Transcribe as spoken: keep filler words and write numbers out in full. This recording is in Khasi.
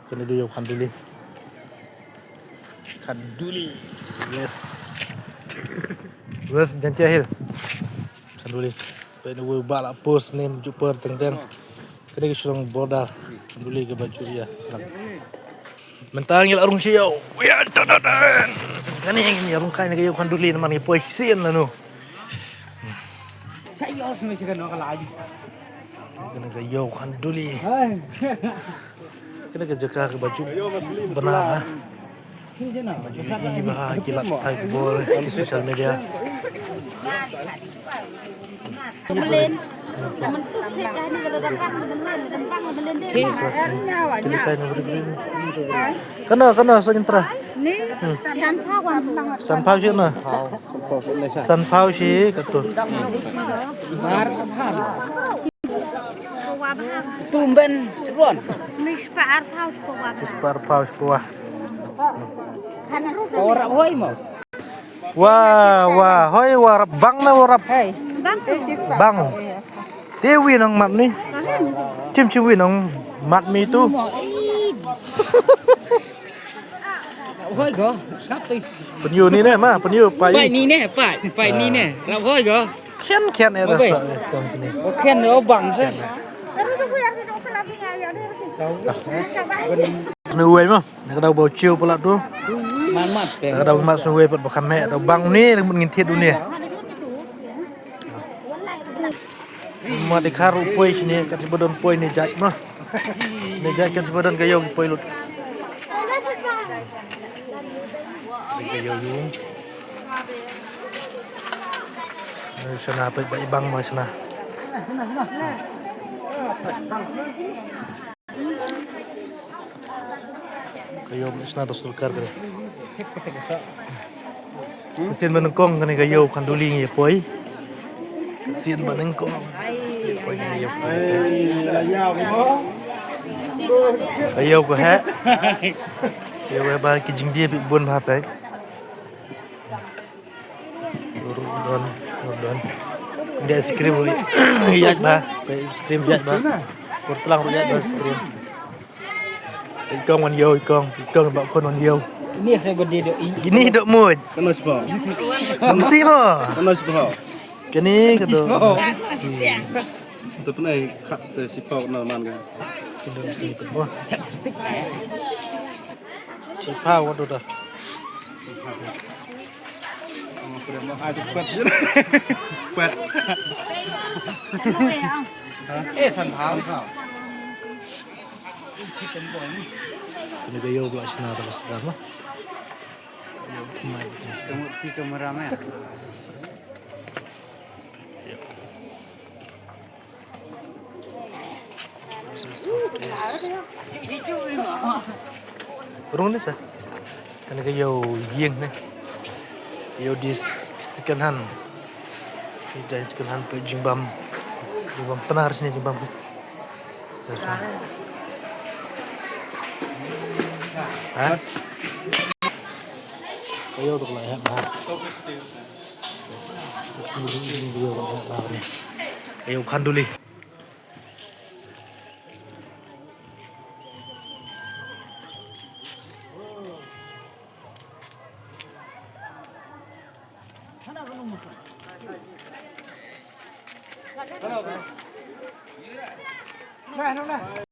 Kane dei ïew Khanduli. Khanduli. West. West Jaintia Hills. Khanduli. Peit na uwei u bah la post name jubab teng teng. Kane ka shnong border Khanduli kaba jur ïa. Mynta ngi la rung sha ïew. Ïa, dang dang dang. Kane ngi la rung kai na ka ïew Khanduli namar ngi poi shisien lano. Kane ka ïew Khanduli. Kane ka jaka kaba jur bha. Ba ju ïohi bha ha ki lad thait bor ki social media. Kano, kano, sa ngintra. San phaw wan. San phaw shi na. San phaw shi kato. Tumben ron. Spar phaw shi phaw. Ora hoi mo. Wa, wa, hoi, wa rap bang na wa rap. Hei. Bang. Bang. Te wi nang mat ni. Chim chim wi nang mat mi tu. Hoi go. Sap tu. Pynïoh ni ne ma, pynïoh pai. Pai ni ne, pai, pai ni ne. Rap hoi go. Khian khian era sa. Khian ro bang sa. Snu wei ma, na ka daw ba u chiew palat tu. Man mat pe. Na ka daw mat snu wei pat ba kham heh, daw bang une, ring mut ngin thied une. Ma dei khar u poi shine, kat shi ba don poi ne jait ma. Ne jait kat shi ba don ka ïew ki poi lut. Ka ïew ïew. Shana peit ba i bang ma shana. Ka ïew ba shna da sorkar ka dei. Ka sien ba nyngkong kane ka ïew Khanduli ngi poi. Ka sien ba nyngkong. Poi ngi ïew. Ka ïew ka heh. Ïew ba ki jingdie bun bha peit. Ruh don, ruh don. Dia ice cream ruh ïaid bha, ice cream ïaid bha. Ruh tlang ruh ïaid bha ice cream. I kong wan ïew, i kong, i kong ba khun wan ïew. Ini sa gede do i. Ini do mut. Kano spa? Ngam si mo. Kano spa? Kani ka do. Tu pernah kat ste sipau na man ka. Kani si tu. Wah. Sipau wa do da. Kane ka ïew ba la shna da ka sdang ma. Rung ne sa. Kane ka ïew ïing ne. Ïew di second hand. Di second hand pe jingbam. Jingbam pnar sini jingbam. Ha? Ka ïew tu ka la heh bha. Ka ïew Khanduli.